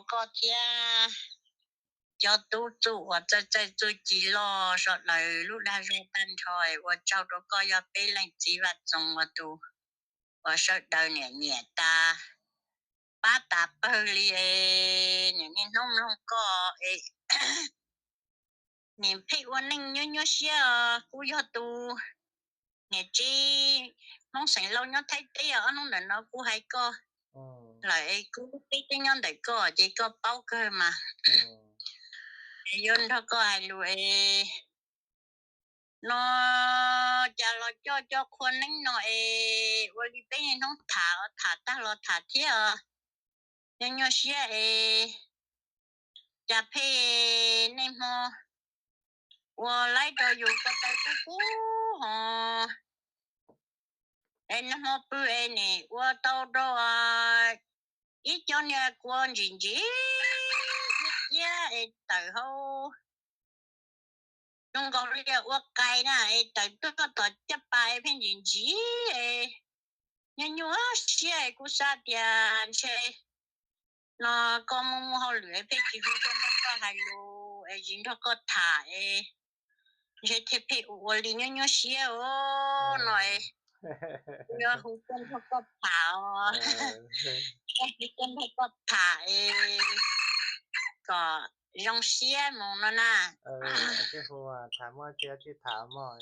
koj thiab cov tub txuj uas txawj txawj txuj ci loj sawv daws lub dag zog tag nrho, ua tsaug rau koj yog peb leej txiv Vaj Txoos uas tus uas sawv daws niam nyiam tas pab tas pawg li es niam niaj hnub mloog koj es niam pheej ua neej nyuaj nyuaj siab os. Kuv yog tus niam tsev Hmoob xeem Lauj nyob Thaib teb os, ob hnub ntawm no kuv hais koj lawm es kuv lub teb twb nyob ntawm koj ces koj paub kawg mas. Es yuav nrog koj hais lus es no cas los coj cov qhua neeb no es ua li peb niaj hnub tham, tham tag los tham thiab os. Nyuaj nyuaj siab es cas pheej niaj hmo ua laib rau yus ko taw kub kub ho es niaj hmo pw es nim ua tau rau ib co niag kua ntsim ntsim iab es tawm hau zoo nkaus li ua qais na es tawm tuaj tom caj pas es pheej ntsim ntsim es nyuaj nyuaj siab es kuv xav tias ntshe no koj muaj muaj hauj lwm es pheej tsis hu tuaj nrog koj hais lus es tsis nrog koj tham es ntshe thiaj pheej ua ua li nyuaj nyuaj siab os no es yuav hu tuaj nrog koj tham os. Hu tuaj nrog koj tham es kom zoo siab mus no na. Tsis hu tham muaj tsi tsis tham mog,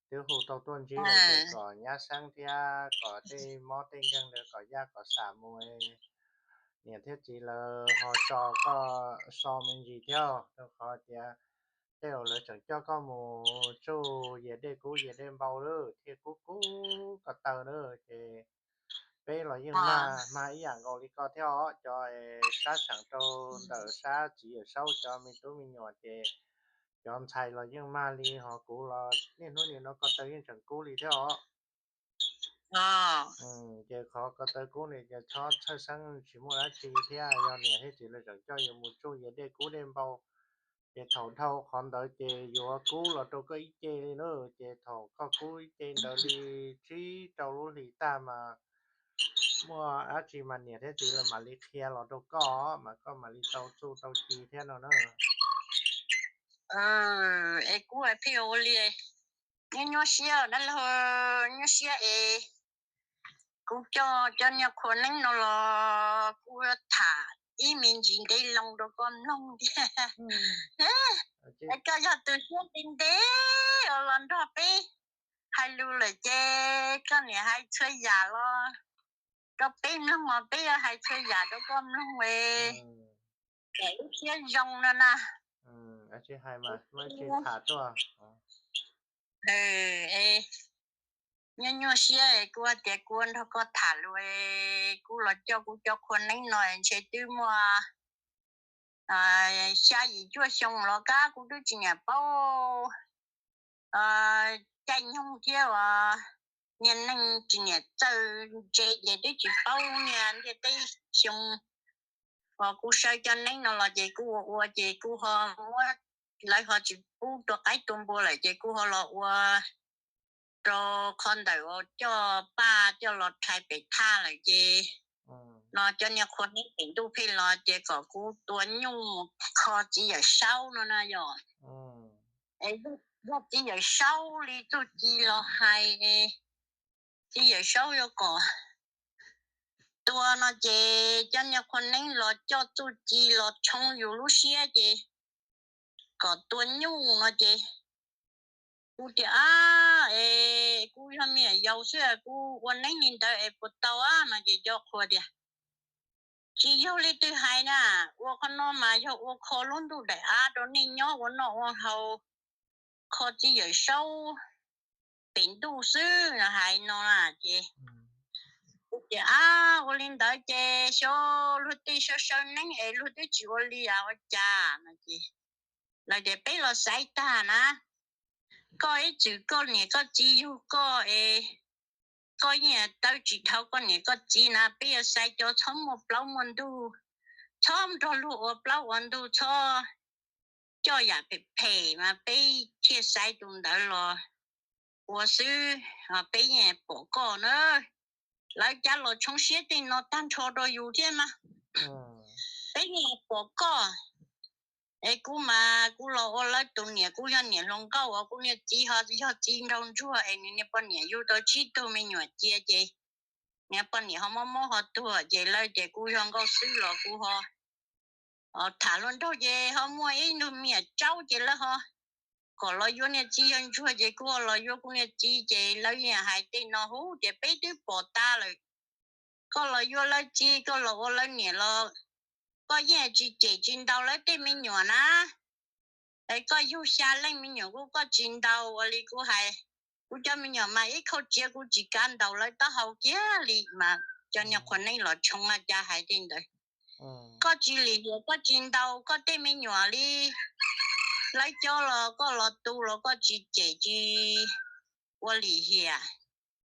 twb hu tau tuaj ntsib lawm ces kom nyab seeb thiab kom tej mob tej nkeeg ntawd kom yaj kom xam mus. Niam thiab txiv lawv ho tso koj so me ntsis thiab, rau qhov tias tej zaum lawv tseem coj koj mus tsuj yias dej kub yias dej npau lawm thiaj kub kub ko taw na. Ces peb los yeej mag mag ib yam nkaus li koj thiab os, cov sab seem rau ntawm sab txiv yawm saub cov me tub me nyuam ces cov ntxhais los yeej mag li, ho kuv los niaj hnub nim no ko taw yeej tseem kub li thiab os. Ces qhov ko taw kub ni ces txhob txhawj xeeb, tsis muaj dab tsi thiab. Yog niam thiab txiv lawv tseem coj yus mus tsuj yias dej kub dej npau, ces thaum dhau qhov ntawd ces yuav kub los rau koj ib ce li na. Ces thaum koj kub ib ce ntawd li tsib rau lub hlis tag mas muaj dab tsi mas niam thiab txiv lawv mam li qhia los rau koj mas koj mam li tau txuj tau ci thiab no na. Es kuv pheej ua li nyuaj nyuaj siab dab laug, nyuaj siab es kuv coj cov niag qhua neeb no los kuv tham ib me ntsis ntev loo rau koj mloog thiab. Koj yog tus siab ntev ntev uas los nrog peb hais lus lawm ces koj niam hais txhua yam los rau peb mloog os, peb yuav hais txhua yam rau koj mloog es kom lub siab zoo no na. Tsis hais mas tsis tham tuaj. Nyuaj nyuaj siab es kuv tias kuv nrog koj tham lus es kuv los coj kuv cov qhua neeb no ntshe twb muaj xya yim cuaj xyoo los kab kuv twb tsis niam paub caij nyoog thiab uas niag neeg tsis niam txawj ntse ces twb tsis paub niag ntiaj teb xyoo uas kuv sawv cov neeb no los ces kuv ua ua ces kuv ho muab, lawv ho tsis pub tua qaib tua npua lawm ces kuv ho los ua rau qhov ntawm uas coj paj coj los rhais pem thaj lawm ces no cov niag qhua neeb pem ntuj pheej los ces kom kuv tua nyuj mus kho txiv yawm saub no na yog. Es yog txiv yawm saub li txuj ci los hais es txiv yawm saub yuav kom tua no ces cov niag qhua neeb los coj txuj ci los tshoob yus lub siab ces kom tua nyuj no ces kuv tias ab es kuv yog me nyuam yaus xwb kuv ua neeb li ntawd es puas tau ab no ces cov qhua tias tsis yog li twg hais na, ua qhov no mas yog ua kho lub ntuj daim av rau nej nyob ua noj ua haus kho txiv yawm saub pem ntuj xwb hais no na ces kuv tias ab ua li ntawd ces xyov luag tej sawv sawv neeb es luag twb tsis ua li ua cas no ces lawv tias peb los xaiv tag na, koj ib txwm koj niam koj txiv yug koj es koj yeej tawv tsis dhau koj niam koj txiv na, peb yuav xaiv cov txhob muaj plaub muaj ntug, txhob nrog luag ua plaub ua ntug, txhob coj yam phem phem mas peb thiaj xaiv tus ntawd los ua xwb, peb yeej pom koj na. Lawv cab los tshoob siab tej no tag nrho rau yus thiab mas. Peb pom koj es kuv mas kuv los ua lawv tus niam, kuv yog niam hluas nkauj uas kuv niag txiv ho yog txiv nraug ntsuag es nws niag poj niam yug tau tsib tug me nyuam cia ces niag poj niam ho mob mob ho tuag ces lawv tias kuv yog nkauj xwb los kuv ho tham hluas nraug ces ho muaj ib tug me nyuam tsaub ces lawv ho kom los yuav niag txiv yog ntsuag ces kuv ho los yuav kuv niag txiv ces lawv yeej hais tej no hub tias peb twb pom tas lawm. Koj los yuav lawv txiv, koj los ua lawv niam los koj yeej tsis cem tsis ntaus lawv tej me nyuam na. Es koj yug xya leej me nyuam kuv koj tsis ntaus ua li kuv hais. Kuv cov me nyuam mas ib khau tsiav kuv tsis kav ntaus lawv taub hau kiag li mas cov niag qhua neeb los tshoob cas hais tej ntawd. Koj tsis lim hiam koj tsis ntaus koj tej me nyuam li, lawv cov los koj los tu los koj tsis cem tsis ua lim hiam,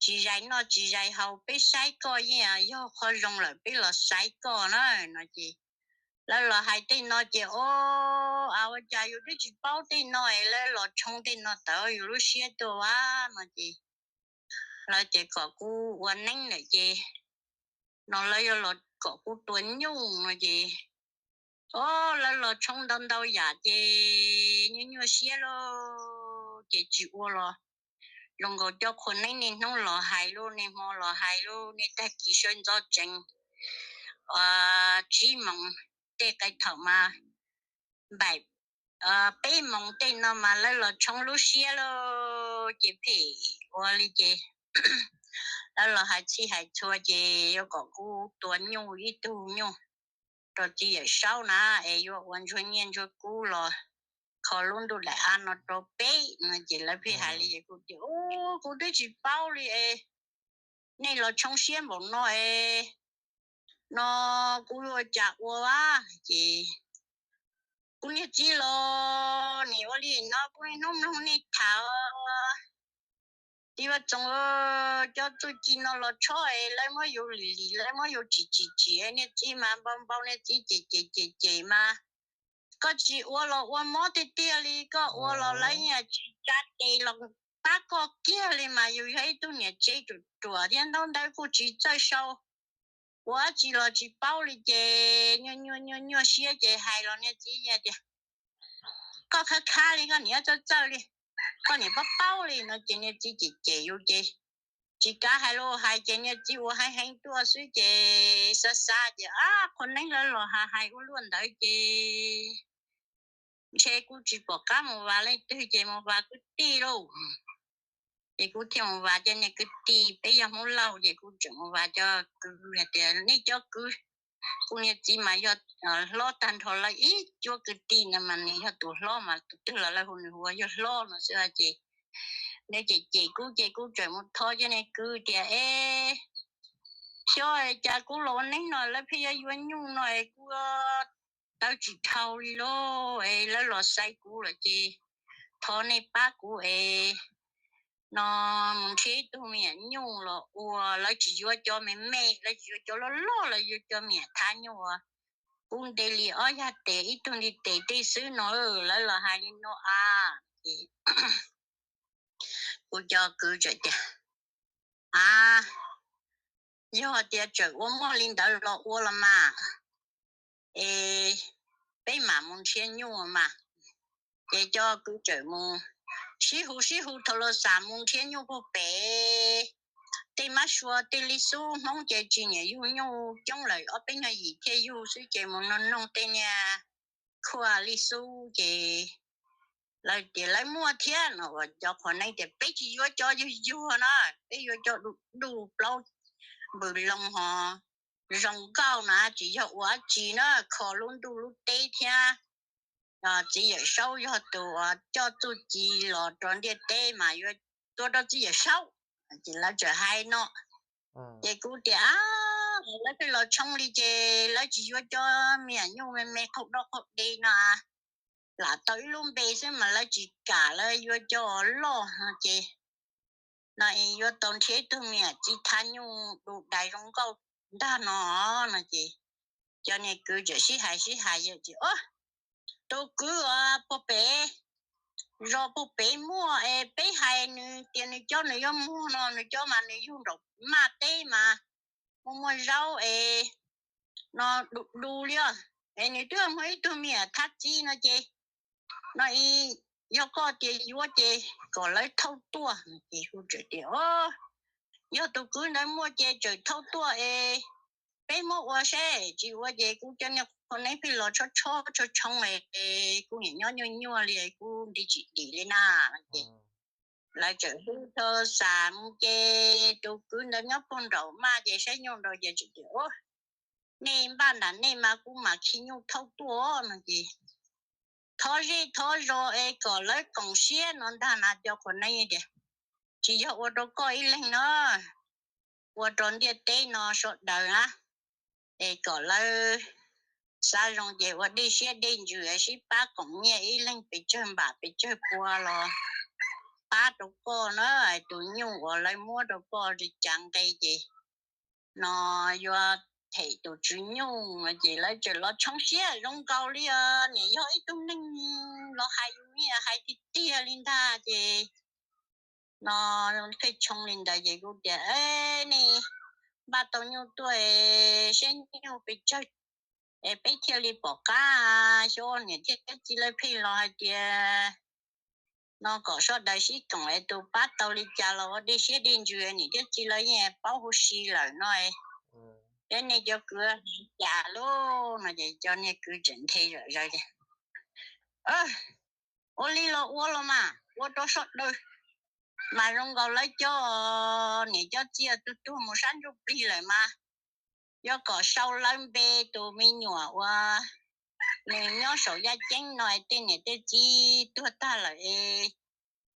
tsis zais noj tsis zais haus, peb saib koj yeej yog qhov zoo lawm peb los saib koj na no ces lawv los hais tej no ces o, a ua cas yus twb tsis paub tej no es lawv los tshoob tej no tawv yus lub siab tuaj a no ces lawv ces kom kuv ua neeb lawm ces no lawv yuav los kom kuv tua nyuj no ces o, lawv los tshoob ntau ntau yam ces nyuaj nyuaj siab lauj ces tsis ua los. Zoo nkaus cov qhua neeb niaj hnub los hais lauj, niaj hmo los hais lauj, niaj tag kis sawv ntxov tsees tsib moos tej qe thaum mas npaim peb moos tej no mas lawv los tshoob lub siab lauj ces phem ua li ces lawv los hais txhij hais txhua ces yuav kom kuv tua nyuj ib tug nyuj rau txiv Yawm Saub na es yuav ua ntsuag nyiaj ntsuag kub los kho lub ntuj daim av no rau peb no ces lawv pheej hais li ces kuv tias u, kuv twb tsis paub li es nej los tshoob siab npaum no es no kuv yuav ua cas ua a ces kuv niag txiv los nim ua li no kuv niaj hnub mloog nej tham txiv Vaj Txoos cov txuj ci no los tshob es lawv muab yus lim lim lawv muab yus tsim tsim tsim niag txiv mas npau npau niag txiv cem cem cem cem mas koj tsis ua los ua mob tiag tiag li, koj ua los lawv yeej tsis tsa tes los pab koj kiag li mas yus yog ib tug niam tsev ruam ruam thiab ntaub ntawv kuj tsis txawj sau, ua dab tsi los tsis paub li ces nyuaj nyuaj nyuaj nyuaj siab ces hais los niag txiv yeej tias koj khab khab li koj niam txawj txawj li, koj niam paub paub li no ces niag txiv cem cem yus ces tsis kav hais los hais ces niag txiv ua heev heev tuaj xwb ces xav xav ces a qhua neeb lawv los hais hais ua luaj ntawd ces ntshe kuv tsis pom qab mus vas leej twg ces mus vas kwv tij lauj. Ces kuv thiaj mus vas cov niag kwv tij, peb yog Hmoob Lauj ces kuv tseem mus vas cov kwv hais tias nej cov kwv, kuv niag txiv mas yog hlob tag nrho lawv ib cuab kwv tij no mas nws yog tus hlob mas tus twg los lawv hu nws hu ua yawg hlob no xwb ces nws cem cem kuv ces kuv tseem mus thov cov niag kwv tias es xyov cas kuv los ua neeb no lawv pheej yuav yuav nyuj no es kuv tawv tsis dhau li lauj es lawv los xaiv kuv lawm ces thov nej pab kuv es no mus nrhiav ib tug me nyuam nyuj los ua, lawv tsis yuav cov me me, lawv tsis yuav cov loj loj, lawv yuav cov me nyuam thav nyuj. Kuv nte li ob yag tes ib tug ntiv tes tej xwb no, lawv los hais li no a. Ces kuv cov kwv txawm tias a, yog tias tseem ua muaj li ntawd los ua los mas es peb mam mus nrhiav nyuj mas. Ces cov kwv txawm mus sib hu sib hu thaum los xam mus nrhiav nyuj puag pem tej mab sua tej li xub, Hmoob ces tsis nyiam yug nyuj coob lawm, ob peb nyuag yim thiaj yug xwb ces mus noog noog tej niag khuaj li xub ces lawv tias lawv muaj thiab no, uas cov qhua neeb tias peb tsis yuav cov yuag yuag no, peb yuav cov du du plaub npws loo ho zoo nkauj na, tsis yog ua dab tsi na, kho lub ntuj lub teb thiab. Txiv Yawm Saub yog tus uas coj txuj ci los rau ntiaj teb mas yuav tuav rau Txiv Yawm Saub. Ces lawv txawm hais no. Ces kuv tias a, lawv pheej los tshoob li ces lawv tsis yuav cov me nyuam nyuj me me qaug dob qaug de no, lam tau ib lub npe xwb mas lawv tsis kam, lawv yuav cov loj no ces no yuav tau nrhiav ib tug me nyuam txiv thav nyuj du dais zoo nkauj ntag no no ces cov niag kwv txawm sib hais sib hais ces o, tus kwv uas puag pem, zos puag pem muaj es peb hais nws tias nws cov nws yuav muag no, nws cov mas nws yug nraum maj teb mas muaj muaj zaub es no du du li os. es nws twb muaj ib tug me nyuam thab txib no ces, no, yog koj tias yuav ces kom lawv thauj tuaj. Ces hu tias, o, yog tus kwv ntawd muaj ces tseem thauj tuaj es peb muab ua seb, tsis ua ces kuv cov niag qhua neeb pheej los tshob tshob tshoo tshoo es kuv niam nyob nyuaj nyuaj li kuv nti tsis dim li na. Ces lawv tseem hu tho xas mus ces tus kwv ntawd nyob puag nraum maj ces saib nyuj nraud ces tseem tias, nej npaj nram nej mas kuv mam khi nyuj thauj tuaj no ces thov zej thov zos es kom lawv koom siab no ntag na cov qhua neeb tias, tsis yog ua rau koj ib leeg no, ua rau ntiaj teb no sawv daws na, es kom lawv xav zoo ces ua dej siab dej ntsws es sib pab koom nyiaj ib leeg pes tsawg npam pes tsawg pua los pab rau koj na, tus nyuj uas lawv muab rau koj li cas nqe ces no yuav them tus tswv nyuj no ces lawv tseem los tshoob siab zoo nkaus li os, niam yog ib tug neeg los hais yus niam hais tiag tiag li ntag ces no pheej tshoo li ntawd ces kuv tias, nej npaj tau nyuj tuaj es saib nyuj pes tsawg es peb thiaj li pom qab. Xyov niam thiab txiv lawv pheej los hais tias no kom sawv daws sib koom es tus pab tau li cas los ua dej siab dej ntsws, niam thiab txiv lawv yeej paub huv si lawm no. Thiab nej cov kwv li cas lauj no ces cov niag kwv tseem nthe zom zaws tias, ua li los ua los mas ua rau sawv daws mas zoo nkaus lawv cov niam cov txiv tuag tuag mus sab ntsuj plig lawm mas yuav kom sau lawv npe, tus me nyuam uas nws nyob saum yaj ceeb no es tej niam tej txiv tuag tag lawm es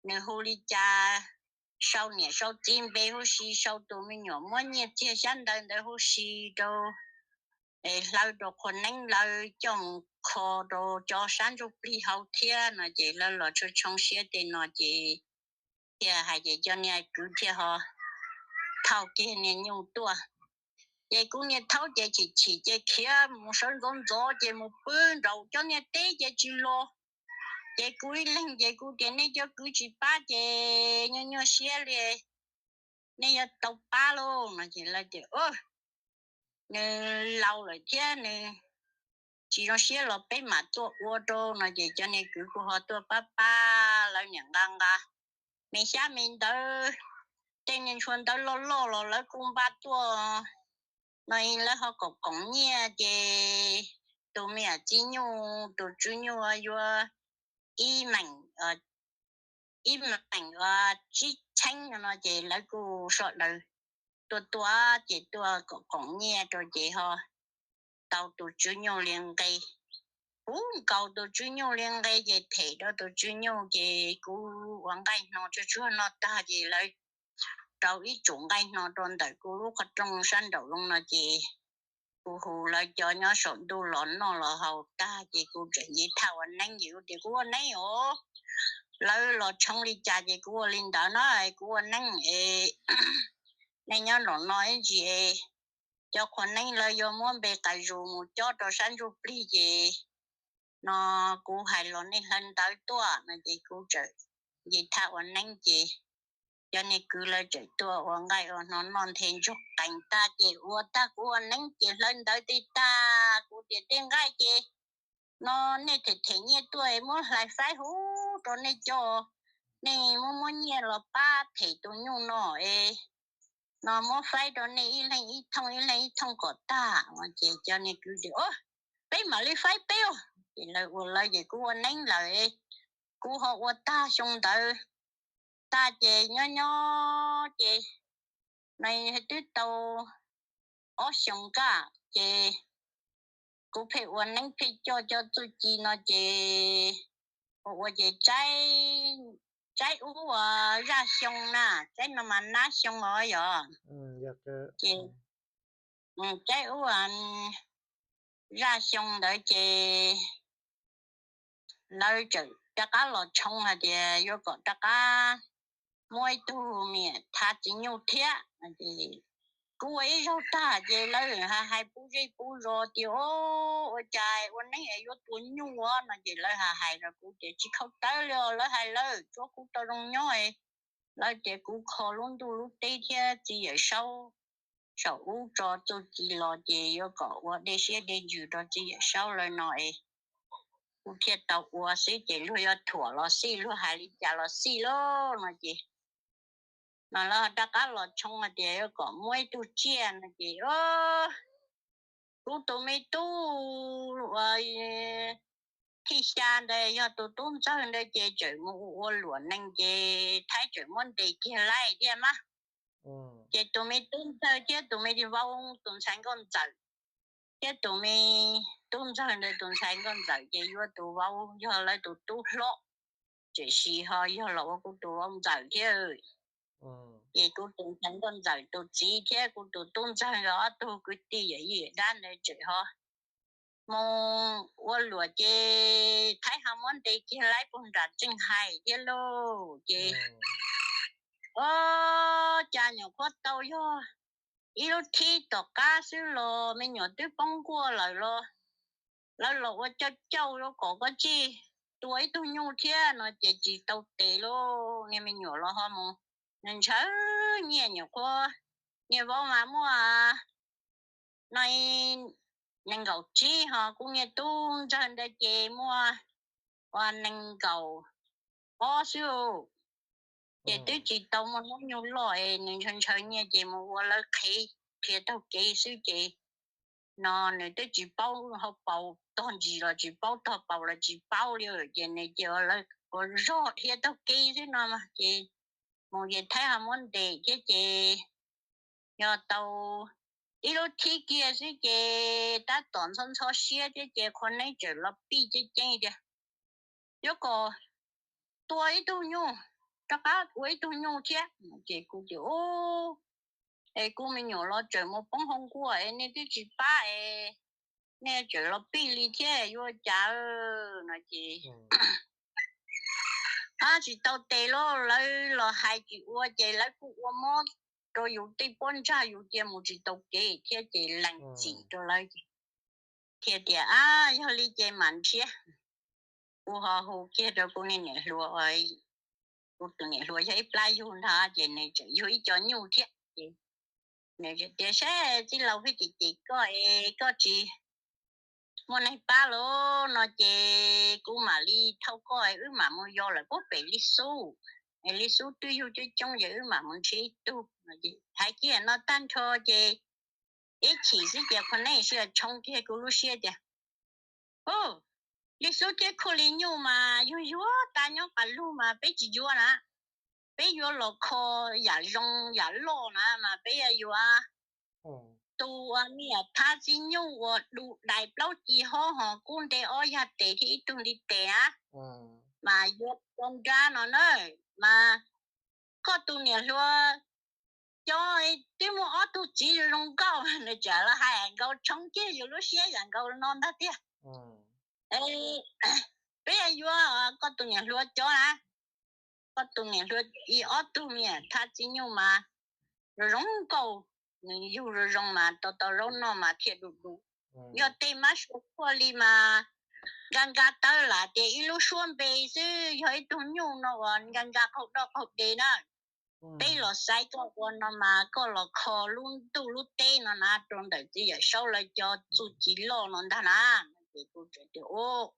nws hu li cas, sau niam sau txiv npe huv si, sau tus me nyuam muab nyiaj txiag xyab ntawv ntawd huv si rau es hlawv rau qhua neeb lawv coj mus kho rau cov sab ntsuj plig haus thiab no ces lawv los tshoob siab tej no ces thiaj hais ces cov niag kwv thiaj ho thauj kiag niag nyuj tuaj. Ces kuv niag thaub ces chim chim ces khiav mus sawv ntxov ntxov ces mus pw nraum cov niag teb ces tsis los. Ces kuv ib leeg ces kuv tias nej cov kwv tsis pab ces nyuaj nyuaj siab li, nej yuav tau pab lauj no ces lawv tias nws laus lawm thiab nws tsis zoo siab los peb mam tuaj ua rau no ces cov niag kwv kuj ho tuaj pab pab lawv niam nqa nqa me xyab me ntawv, tej niag ntshua ntawv loj loj los lawv kuj npaj tuaj no lawv ho koom koom nyiaj ces tus me nyuam txiv nyuj tus tswv nyuj yuav ib meem, ib meem tsib cheeb no ces lawv kuj sawv daws tuaj tuaj ces tuaj koom koom nyiaj rau ces ho tau tus tswv nyuj li nqe. Kuv nkaus tus tswv nyuj li nqe ces them rau tus tswv nyuj ces kuv ua nqaij hno tsuag tsuag noj tag ces lawv rau ib tsum nqaij hno rau ntawm kuv lub qhov rooj sab nraum loo no ces kuv hu lawv cov nyob saum ntuj los noj los haus tag ces kuv tseem nce thaj ua neeb ces kuv tias kuv ua neeb os, lawv los tshoob li cas ces kuv ua li ntawd no, kuv ua neeb es nej nyob nraum no ib ntsis es cov qhua neeb lawv yuav muab npe qas zus mus cob rau sab ntsuj plig ces no kuv hais los nej hlawv ntawv tuaj no ces kuv tseem nce thaj ua neeb ces cov niag kwv lawv tseem tuaj ua nqaij ua hno noj nthe ntsoog qees tag ces ua tag kuv ua neeb ces hlawv ntawv tej tag kuv tias tej nqaij ces no nej them them nyiaj tuaj es muab hlais faib huv rau nej coj, nej muab muab nyiaj los pab them tus nyuj no es no muab faib rau nej ib leeg ib thooj ib leeg ib thooj kom tag no ces cov niag kwv tias peb mam li faib peb os. Ces lawv ua lawv ces kuv ua neeb lawm, kuv ho ua tag xyoo ntawd tag ces nyob nyob ces no twb tau ob xyoos kaj ces kuv pheej ua neeb pheej coj cov txuj ci no ces ua ua ces tsaib ub zaj xyoo na, tsaib no mas nab xyoo os yom. Ces tsaib ub zaj xyoo ntawd ces lawv tseem rov qab los tshoob hais tias yuav kom rov qab muab ib tug me nyuam thav txiv nyuj thiab. Kuv ua ib zaug tag ces lawv hais pub zej pub zos tias o, ua cas ua neeb es yuav tua nyuj no ces lawv hais hais rau kuv tias tsis khaus tawv li os, lawv hais lawv tsuav kuv tau zoo nyob. Lawv tias kuv kho lub ntuj lub teb thiab txiv yawm saub saum ub tso txuj ci los ces yuav kom ua dej siab dej ntsws rau txiv Yawm Saub lawv no es kuv thiaj tau ua xwb ces luag yuav thuam los xij, luag hais li cas los xij lauj no ces, no lawv rov qab los tshoob hais tias yuav kom muab ib tug tsiaj no ces, kuv tus me tub uas thij xya ntawd yog tus tub ntxawg ntawd ces tseem mus ua luam nees ces Thaib tseem muab ntes kiag laij thiab mas. Ces tus me tub ntxawg thiab tus me vauv tus ntxhais nkauj ntxawm, thiab tus me tub ntxawg ntawd tus ntxhais nkauj ntxawm ces yuav tus vauv yog lawv tus tub hlob, tiam sis ho yog los ua kuv tus vauv ntxawm thiab. Ces kuv tus ntxhais nkauj ntxawm tus txiv thiab kuv tus tub ntxawg nkawd ob tug kwv tij yawm yij yawm dab ntawd tseem ho mus ua luam ces Thaib ho muab ntes kiag laij puag nram tseej hais thiab lauj. Ces, o, cas nyuam qhuav tau yog ib lub thib tom qab xwb los me nyuam twb poob nkuaj lawm los lawv los ua cauj cauj yuav kom koj tsij tua ib tug nyuj thiab no ces tsis tau tes lauj. Niag me nyuam los ho mus ntshaw nyiaj, nyuam qhuav, niag vauv mas muaj no nees nkaum tsib, ho kuv niag tub ntxawg ntawd ces muaj ua nees nkaum ob xwb. Ces twb tsis tau muaj hnub nyoog loj es nws ntshaw ntshaw nyiaj ces mus ua lawv qhev qhia taug kev xwb ces no nws twb tsis paub hauv paus tog ntsis los tsis paub tog paus los tsis paub li ces nws ces ua lawv ua zog qhia taug kev xwb no mas ces mus ces Thaib ho muab ntes thiab ces yog tau ib lub thib kiag xwb ces tab tom ntxhov ntxhov siab thiab ces qhua neeb tseem los pij ceeb ceeb tias, yuav kom tua ib tug nyuj, rov qab ua ib tug nyuj thiab. Ces kuv tias, u, es kuv me nyuam los tseem mus poob hauv nkuaj es nej twb tsis pab es nej tseem los pij li thiab yuav cas no ces, a, tsis tau tes lauj, lawv los hais tsis ua ces lawv kuj ua mob rau yus tej pob ntsag yus cia mus tsis tau kev thiab ces lees txim rau lawv ces thiaj tias, a, yog li ces mam nrhiav. Kuv ho hu kiag rau kuv niag niam hluas, kuv tus niam hluas yog ib plab yug ntag ces nws tseem yug ib co nyuj thiab ces nws tias, saib txij laus pheej cem cem koj es koj tsis muaj neeg pab lauj no ces kuv mam li thauj koj es wb mam mus yos lawm puag pem Lis Xub, es Lis Xub twb yug coob coob ces wb mam mus nrhiav ib tug. Hais kiag no tag nrho ces ib chim xwb ces qhua neeb sib tshoob kiag kuv lub siab tias, u, Lis Xub thiab Khuj Lis nyuj mas yuag yuag tas nyob qas lug mas peb tsis yuav na, peb yuav los kho yam zoo yam loj na mas peb yuav tu ua me nyuam thab txib nyuj uas du dais plaub ci hob hos kub nte ob yag tes thiab ib tug ntiv tes na, mas yuav ua nrab no na, mas koj tus niam hluas cov twb muaj ob tug txiv zoo zoo nkauj, nws tseem los hais nkaus tshoob kiag yus lub siab yam nkaus no ntag tiag. Peb yuav koj tus niam hluas cov na, koj tus niam hluas ib ob tug me nyuam thab txib nyuj mas zoo zoo nkauj, nws yug zoo zoo mas tau tau zaub noj mas thiaj du du. Yog tej mab suav kuaj li mas nka nka tawb lam tias ib lub suab npe xwb, yog ib tug nyuj no uas nka nka qaug doj qaug de na. Peb los xaiv koj ua no mas koj los kho lub ntuj lub teb no na rau ntawm txiv Yawm Saub lawv cov txuj ci loj no ntag na. Ces kuv txawm tias,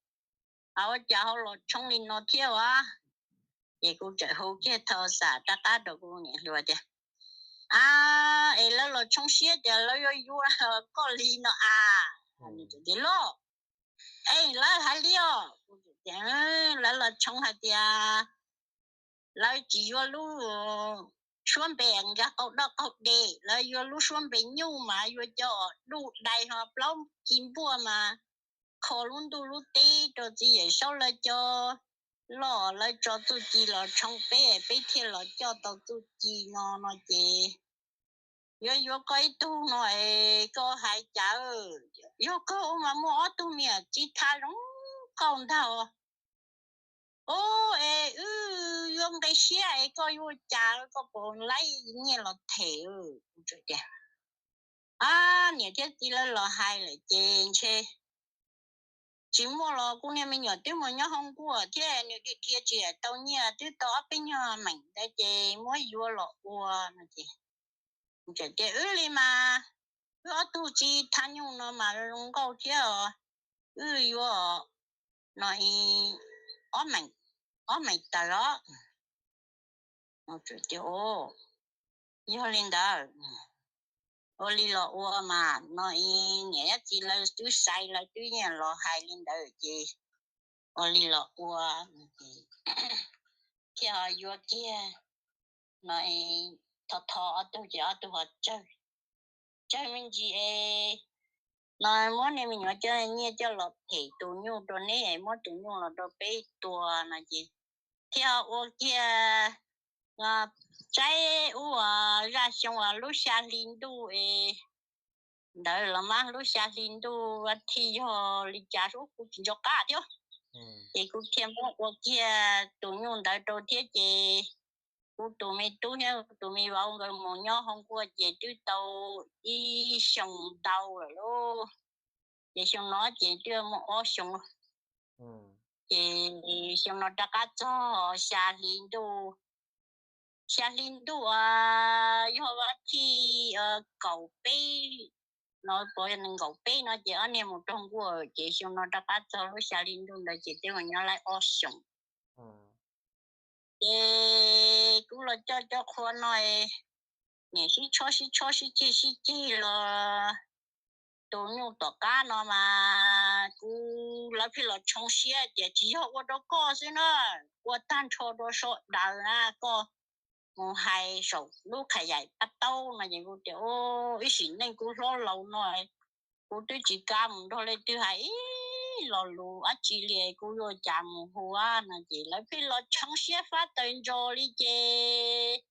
a, ua cas ho los tshoob li no thiab as? Ces kuv txawm hu kiag tho xam rov qab rau kuv niam hluas tias, a, es lawv los tshoob siab tias lawv yuav yuav koj li no a? Nws txawm tias, loj, es lawv hais li os. Lawv los tshoob hais tias lawv tsis yuav lub suab npe nka qaug doj qaug de, lawv yuav lub suab npe nyuj mas yuav cov uas du dais ho plaub ci npuaj mas kho lub ntuj lub teb rau txiv Yawm Saub lawv cov loj, lawv tso txuj ci los tshoob peb, peb thiaj los coj tau txuj ci no no ces yuav yuav koj ib tug no es koj hais cas? Yog koj ua mas muaj ob tug me nyuam txiv thab zoo nkauj ntag os. Ub, es wb yuav nqi siab es koj yuav ua cas, koj puas laib nyiaj los them? Kuv txawm tias, a, niam thiab txiv lawv los hais lawm ces ntshe tsis muaj los kuv niag me nyuam twb mus nyob hauv nkuaj thiab nws dhia dhia tsis tau nyiaj, twb tau ob peb nyuag meem ntawd ces muab yuav los ua no ces Tseem tias, Wb li mas, wb ob tug tsis thab nyuj no mas zoo nkauj thiab os, wb yuav no ob meem taws os. Yog li ntawd, ua li los ua mas no, niam thiab txiv lawv twb xaiv, lawv twb nyiam los hais li ntawd ces ua li los ua, thiaj ho yuav kiag no, thov thov ob tug ces ob tug ho tsawg, tsawg me ntsis es no muab nej me nyuam cov nyiaj coj los them tus nyuj rau neb es muab tus nyuj los rau peb tua no ces thiaj ho ua kiag tsaib ub zaj xyoo uas lub xya hli ntuj es ntawd los mas lub xya hli ntuj thij yog li cas ub kuv tsis nco qab thiab. Ces kuv thiaj muab ua kiag tus nyuj ntawd rau thiab ces kuv tus me tub thiab tus me vauv nkawd mus nyob hauv nkuaj ces twb tau ib xyoos ntau lawm lauj. Ces xyoo no ces twb muaj ob xyoos, ces xyoo no rov qab txog xya hli ntuj, xya hli ntuj uas yog vas thij kaum peb no, kaum peb no ces ob niag mus raug nkuaj ces xyoo no rov qab txog lub xya hli ntuj ntawd ces twb mus nyob laib ob xyoos. Ces kuv los coj cov qhua no, niam sib tshob sib tshob sib ceg sib ceg los tus nyuj tom qab no mas kuv, lawv pheej los tshoov siab tias tsis yog ua rau koj xwb na, ua tag nrho rau sawv daws na, koj mus hais saum lub qhas yaim paj taub no ces kuv tias, ib sim neej kuv hlob laus no kuv twb tsis kam mus nrog leej twg hais ib lo lus dab tsi li, kuv yuav cas mus hu no ces lawv pheej los tshoov siab fab taws ntsos li ces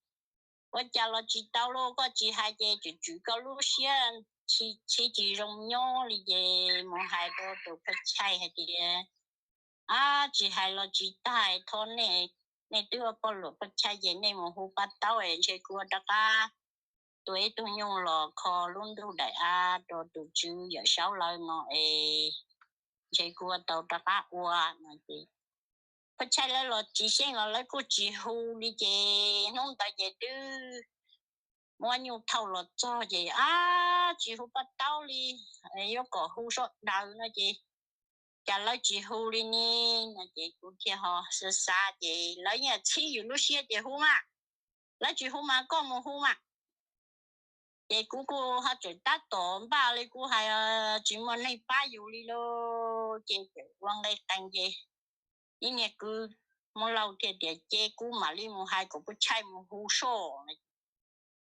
ua cas los tsis tau lauj, koj tsis hais ces tseem tswm koj lub siab tsis zoo nyob li ces mus hais rau tus phaj chai hais tias, ab, tsis hais los tsis tag, thov nej, nej twb ua poj luam phaj chai ces nej mus hu paj taub es ntshe kuv rov qab tua ib tug nyuj los kho lub ntuj daim av rau tus tswv Yawm Saub lawv no es ntshe kuv tau rov qab ua no ces phaj chai lawv los tsis xyeej los lawv kuj tsis hu li ces hnub ntawd ces twb muab nyuj thauj los txog ces, ab, tsis hu paj taub li, yuav kom hu sawv daws no ces cas lawv tsis hu li ne no ces kuv thiaj ho xav xav ces lawv yeej txhib yus lub siab ces hu mas, lawv tsis hu mas koj mus hu mas. Ces kuv kuj ho tseem tab tom npaj li kuv hais, tsis muaj neeg pab yus li lauj ces tseem ua nqe qees ces ib niag kwv Hmoob Lauj thiaj tias ces kuv mam li mus hais kom Pub Chai mus hu soj.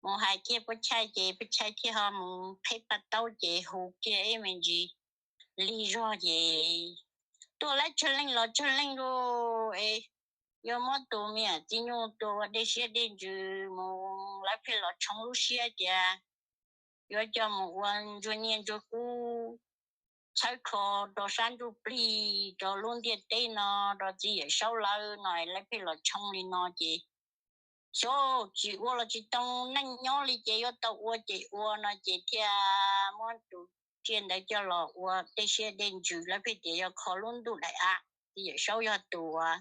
Mus hais kiag Pub Chai ces Pub Chai thiaj ho mus qhib paj taub ces hu kiag ib me ntsis lig zog ces tuaj lawv tsawg leej los tsawg leej lauj es yuav muab tus me nyuam txiv nyuj tua ua dej siab dej ntsws mus, lawv pheej los tshoov lub siab tias yuav coj mus ua ntsuag nyiaj ntsuag kub, txhawb kho rau sab ntsuj plig rau lub ntiaj teb no rau txiv Yawm Saub lawv no, lawv pheej los tshoov li no ces xyov tsis ua los tsis tau neej nyob li ces yuav tau ua ces ua no ces thiaj muab tus tsiaj ntawd coj los ua dej siab dej ntsws, lawv pheej tias yog kho lub ntuj daim av, txiv Yawm Saub yog tus uas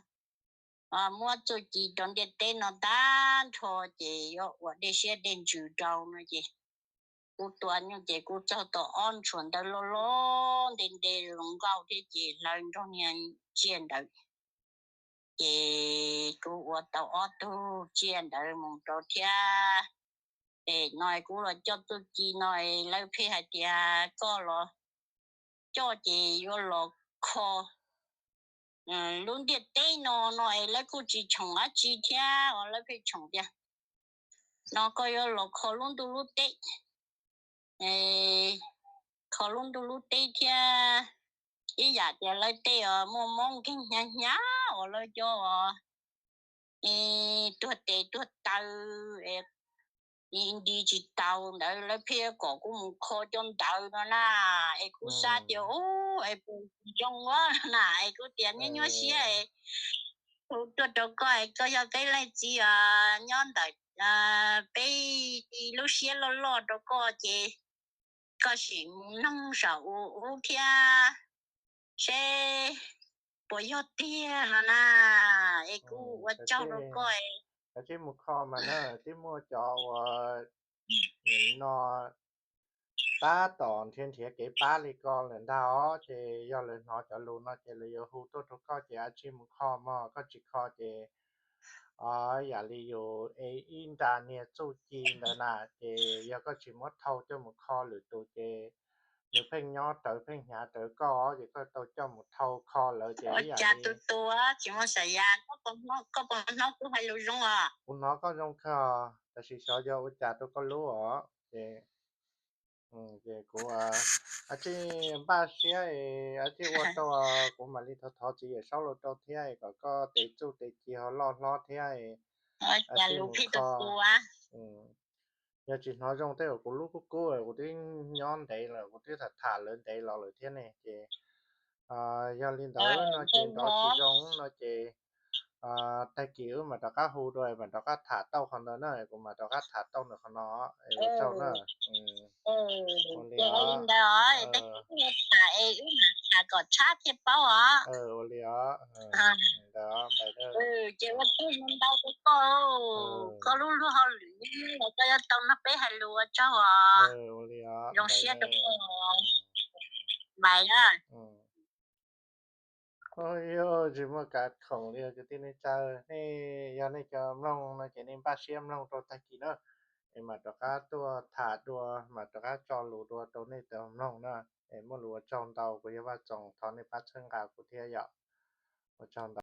muab txuj ci rau ntiaj teb no tag nrho ces yuav ua dej siab dej ntsws rau no ces kuv tua nyuj ces kuv txog tau ob ntshua ntawd loj loj nte nte zoo nkauj thiab ces hlawv nrog niag tsiaj ntawd ces kuv ua tau ob tug tsiaj ntawd mus rau thiab. Es no kuv los coj txuj ci no es lawv pheej hais tias koj los coj ces yuav los kho lub ntiaj teb no no es lawv kuj tsis tshoom dab tsi thiab uas lawv pheej tshoom tias no koj yuav los kho lub ntuj lub teb, kho lub ntuj lub teb thiab ib yam tias lawv tej uas muaj mob nkeeg hnyav hnyav uas lawv cov tuag tes tuag taw nti tsis tau ntawd lawv pheej kom kuv mus kho cov ntawd no na. Es kuv xav tias ub es puas zoo na es kuv tias nyob nyuaj siab es hu tuaj rau koj es koj yog peb leej txiv os, nyob ntawm peb lub siab loj loj rau koj ces koj sim mus noog saum ub thiab seb puas yog tiag no na. Es kuv ua tsaug rau koj. Koj sim mus kho mas na, twb muaj cov uas nim no tab tom nrhiav nrhiav kev pab li ko lawm ntag os. Ces yog lawv hnov cov lus no ces lawv yuav hu tuaj rau koj ces a tsij mus kho mog, koj tsis kho ces yam li yus es ib nra niag txuj ci ntawd na, ces yog koj tsis muab thau coj mus kho lwm tus ces nws pheej nyob rawv pheej hnyav rawv koj, ces koj tau coj mus thau kho lawv ces ib yam li tus tus tsis muaj sav yas, koj puas hnov kuv hais lus zoo os? Kuv hnov koj zoo kawg, tab sis xyov yog ua cas rau koj lub os. Ces ces kuv a tsij npaj siab es a tsij ua rau, kuv mam li thov thov txiv Yawm Saub los rau thiab kom koj tes txuj tes ci ho loj hlob thiab a tsij mus kho. Yog tsis hnov zoo tej zaum kuv lub kub kub, kuv twb nyob ntev lawm, kuv twb tham tham lawv ntev los lawm thiab ne. Ces yog li ntawd no ces nrov tsis zoo no ces tag kis wb mam rov qab hu dua, mam rov qab tham tau qhov ntawd na, kuv mam rov qab tham tau nws qhov no. Ua tsaug na. Ua li os, tham es wb mam tham kom tshab thiaj paub os. Ua li os, ntawd os. Ces ua tsaug ntau rau koj, koj lub lub hauj lwm los koj yuav tau nrog peb hais lus, ua tsaug os. Ua li os, zoo siab rau koj. Bye na. Yog tsis muaj kav khoom li kwv tij neej tsa, nej yog nej cov mloog no ces nej npaj siab mloog rau tag kis na, es mam rov qab tuaj tham dua, mam rov qab tso lus dua rau nej tau mloog na. Es muaj lus ua tsaug ntau, kuv yog Vaj Txoos, thov nej pab txhawb nqa kuv thiab yom. Ua tsaug ntau.